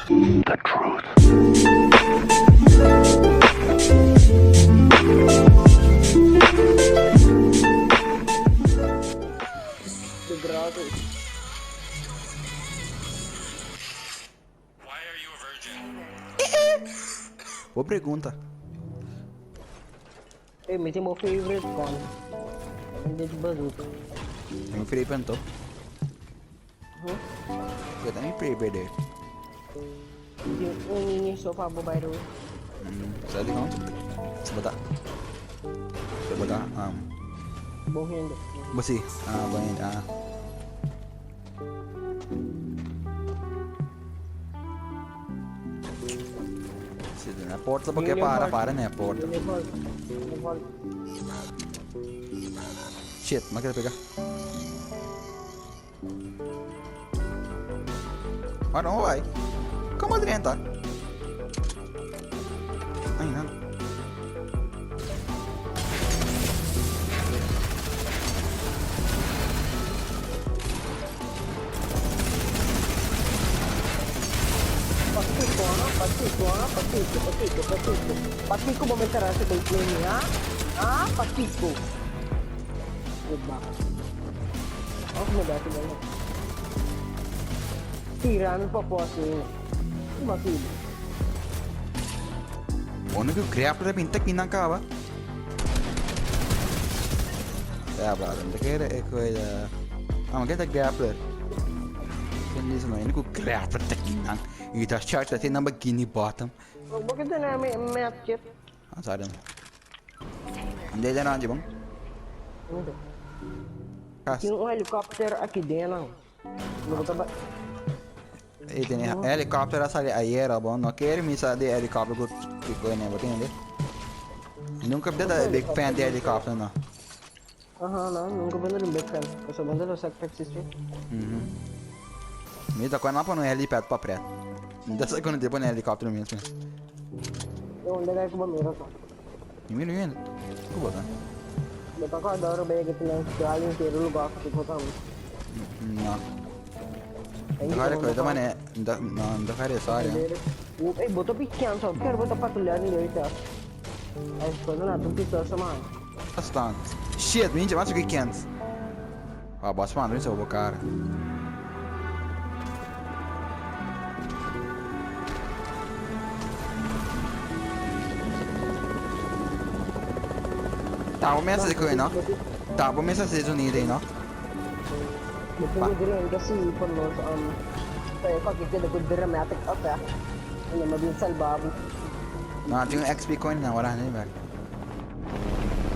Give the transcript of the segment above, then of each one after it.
The truth. De grado. Bo pregunta. Ey, mi tin bo favorite gun. Mi tin bazooka. Mi favorite anto. Huh? Kua ta mi favorite eh? Mi tin un mini so pa bo by the way. Sa di kon? Sa bata. Sa bata Bon hende. Bo si, ah bon hende ah. Si na porta porque para, para na porta. Shit, ma quero pegar. Ah, não vai. Como adrenta? Ai, não. Pakiko, ha? Pakiko, ha? Pakiko, pakiko, pakiko. Pakiko bo mester hasi ku pleni, ha? Ha? Pakiko. Diba? Of mi dati gano'n. Tira mi pa posi. Imposible. Bueno ku grappler a pinta kinan kaba. Ya, brother, no te kere e koe de... Ah, maar get grappler. Ken dice no, ku grappler te kinan. I ta charge ta tin bikini bottom. Bakit na may medkit? Ah, sorry. Hindi na ranji bang. Hindi. Kas. Tin un helicopter aki den nan. Lo ta ba. E tene helicopter a sali ayera bon. No kere misa di helicopter ku ku ne, bo tende. Nunca bida da big fan di helicopter no. Aha, no, nunca banda un big fan. Paso banda lo sak taxi street. Mi ta kwana pone un helipad pa pret. Mi ta sa ku no te pone helicopter mes mes. E unda gai ku bo mira to. Mi mira bien. Ku bo ta? Bo ta kòrda ora bo yega te nan dal entero lugar ku bo ta. No. Ta kare ku ta mane no ta kare sorry. Ey, bo ta pikian so. Ker bo ta patrulhar ni ahorita. Ay, pues na tu pistola sama. Staan. Shit, mi hinche mas ku kens. Ah, bos man, rin sa bo cara. Ta bo mesa ku no? Ta bo mesa se zonido no? Bo tin ku drenta si pa nos pa e kòke keda ku dramatic effect en nan a bin salba bo. No, tin un XP coin na ora ni back.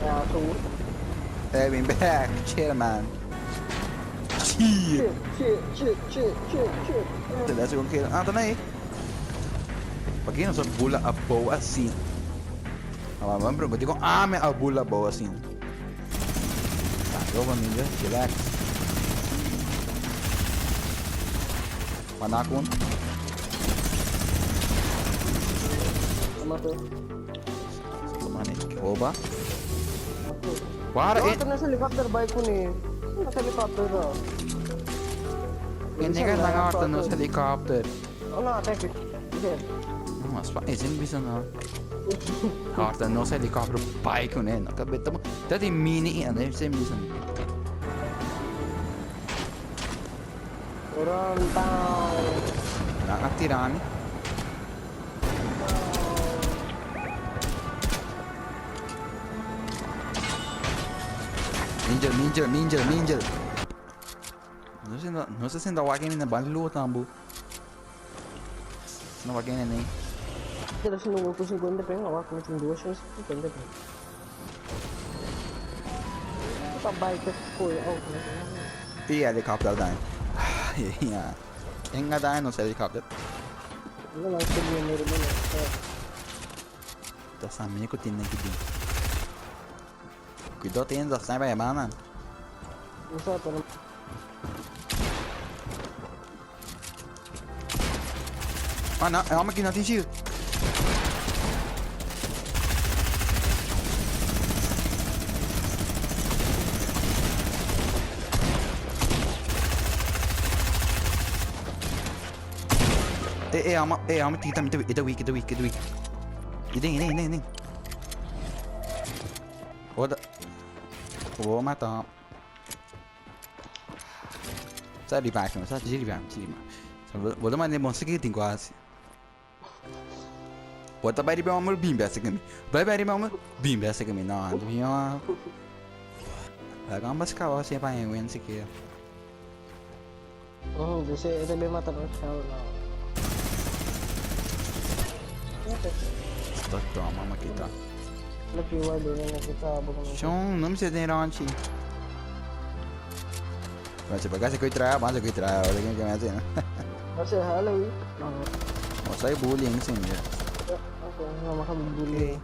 Ya, so. Hey, bin back. Chill, man. Chill. Chill, chill, chill, chill, chill, chill. Let's go kill. Ah, ta na eh. Paki nos a bula abou asin. Ah, man, bro, digo, ah, me a bula abou asin. Tá, go, ninja, chillax. Manakun. Mato. Mane, oba. Para Oh, eh. ito nasa helicopter bike ko ni. Nasa helicopter daw. Hindi ka nangarta no sa helicopter. Oh, no, thank you. Okay. No, mas pa, eh, sin bisa na. Harta no sa helicopter bike ko na. Nakabit mo. Dati mini eh, ano sin bisa. Run down. Nakatirami. Ninja, ninja, ninja, ninja. No sé, no, no sé si anda wakin na ban luto ambu. No wakin na. Pero si nung ko 50 peng, awak ko 250 peng. Ito bike ko eh. Oh. I helicopter dan. Ja. Enga dan nos helicopter. Ano lang sabihin meron mo na. Ta sa minha que tem aqui dentro. Cuidado tem da sniper mana. Não sei, pero Ah, não, é uma que não tem shield. E e ama e ama tita mi ta e ta weak e ta weak e ta weak. E den e den e den e den. Ota. Bo mata. Sa revive mi, sa revive mi, revive mi. Bo ta manda bon siki tin quasi. Bo ta bai riba homber bin besa cu mi. Bai bai riba homber bin besa cu mi. No, anto mi no. Laga ambas caba así pa en win siquiera. Oh, dice, ese me mata no chao, no. Ta toma, makita. Lo que igual viene necesitaba porque no. Chon, no me se den ronchi. Mas se pagasse que traia, mas que traia, olha quem que me hace. No sé, jala ahí. No. O sai bullying sim, ya. Ok, vamos a bullying.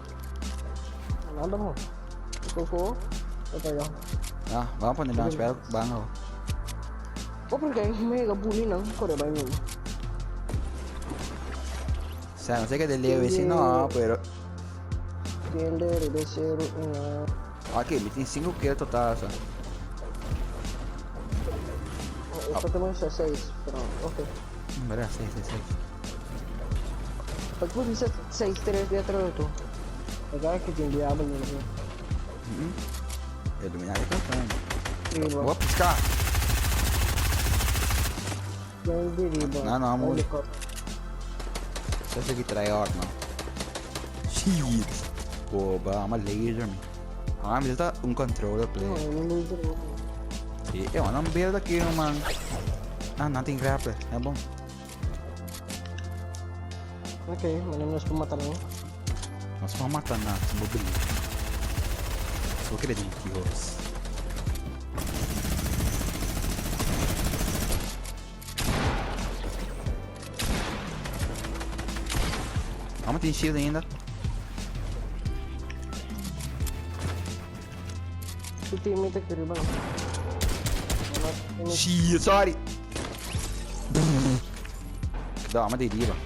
Nada mo. Koko. Ito yo. Ah, vamos poner launchpad, vamos. Oh, porque mega bullying não, corre vai mesmo. O sea, no sé qué te leo, si no, pero. Tiende de 0 1. Ok, mi tin 5 kills total, o sea. Esto tenemos a 6, pero ok. Verdad, 6, 6, 6. Pag puse 6, 3 de atrás tú. Acá que tiene diablo, no sé. Iluminar e campanha. Riba. Vou piscar. Tem de riba. Não, não, amor. Esse aqui trai arma. Shit. Boba, uma laser, man. Ah, mas tá um controller play. Não, não E eu não build aqui, man. Ah, não tem grappler. É bom. Ok, mas não nos matar não. Nós vamos matar na mobile. Só acredito, Dios. Calma, tem shield ainda. Tu teammate aqui, riba. Shit, sorry. Dá uma deriva.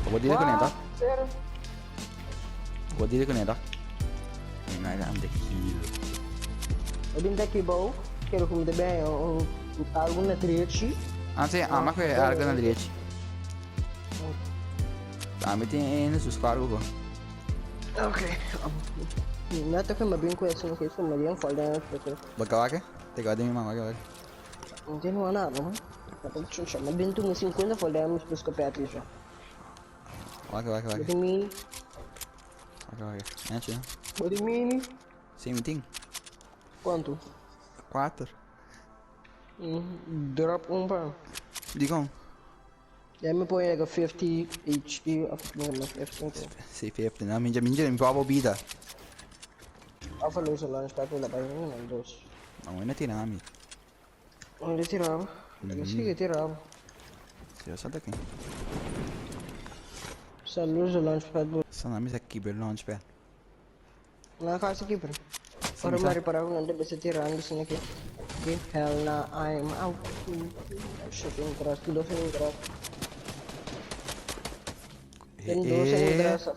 Eu vou direto com ele, tá? Sério? Vou direto com ele, tá? I'm the hero. Eu vim daqui bom, quero comer bem um algo na 13. Ah, sim, ah, mas é algo na direita. Ah, mas tem nos cargos, pô. Ok. Não tô com bem com esse, não quero comer bem falda, porque Baka wake? Teka, di mama, wake. não tem nada, não. Mas bem tu 50 falda, mas busca perto já. Wake, wake, wake. Bota mini, Wake, wake. Antes, né? bota mini. Sim, tem. Quanto? 4. Drop um pa. Digam. Já me põe like 50 HP, of no, 50. Sim, 50. Não, minha, minha, minha própria vida. Alfa Luz launch pad na baixo, não dois. Não, ainda tem nada, Onde tirava? Eu sei que tirava. Se eu só daqui. Sa luz launch pad. Só nome é Kiber Launchpad. Na casa aqui, bro. Para mari para não deve ser tirando assim aqui. Okay, hell nah, I'm out. Shit, in grass, tudo sem grass. Tem dois sem graça.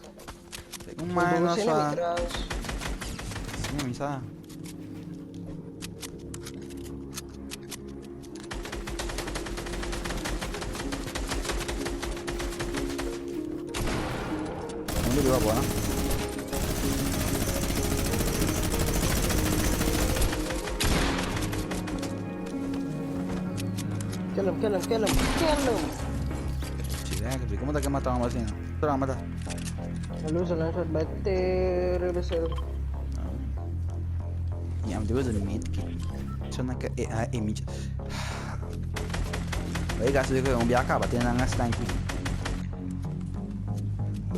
Tem um mais Dois sem nossa. graça. Sim, sa. Onde ele vai agora? Kill him, kill him, kill him, kill him. Tira, como tá que matar uma assim? Toma, mata. A luz launch pad vai ter ser. Ja, maar dit was een medkit. Zo na ka eh ah image. Vai gas de um biaca batendo na snipe.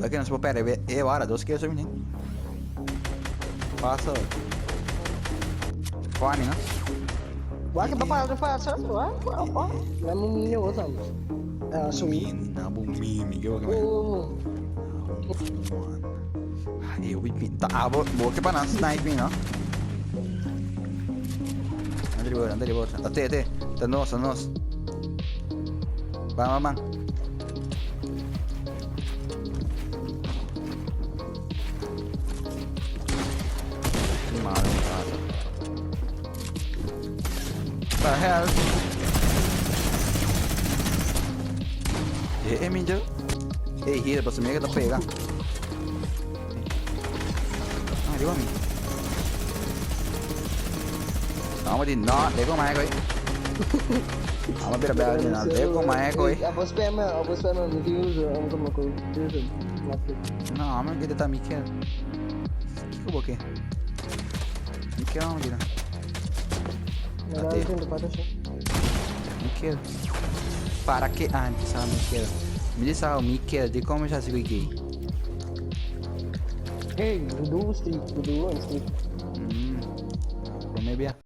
Aqui não se pode perder. É hora, dois que eu sou menino. Passa. Fone, não? Wah, que papai passa, wah, wah, wah. Não é mini outra. Ah, sumi. Mini, não, bom mini, que eu vou Oh, Eu vi tá, ah, vou, vou que para snipe, não? Andri boa, andri boa. Até, até. Tá nós, tá nós. Vamos, vamos. Malo, malo. The hell? E minjo. Ei, hira, paso mi ta pega. Ah, riba mi. Vamos di no, lego mai koi. Vamos bira bel di no, lego mai koi. Abo spam, abo spam, mi tin user, amo como ko user. No, amo che ta Michel. Kiko bo ke? Michel amo dira. Ate. Michel. Para que antes ah Michel. Mi di sa Michel, di come sa si gay. Hey, do street, do one street. Prome bia.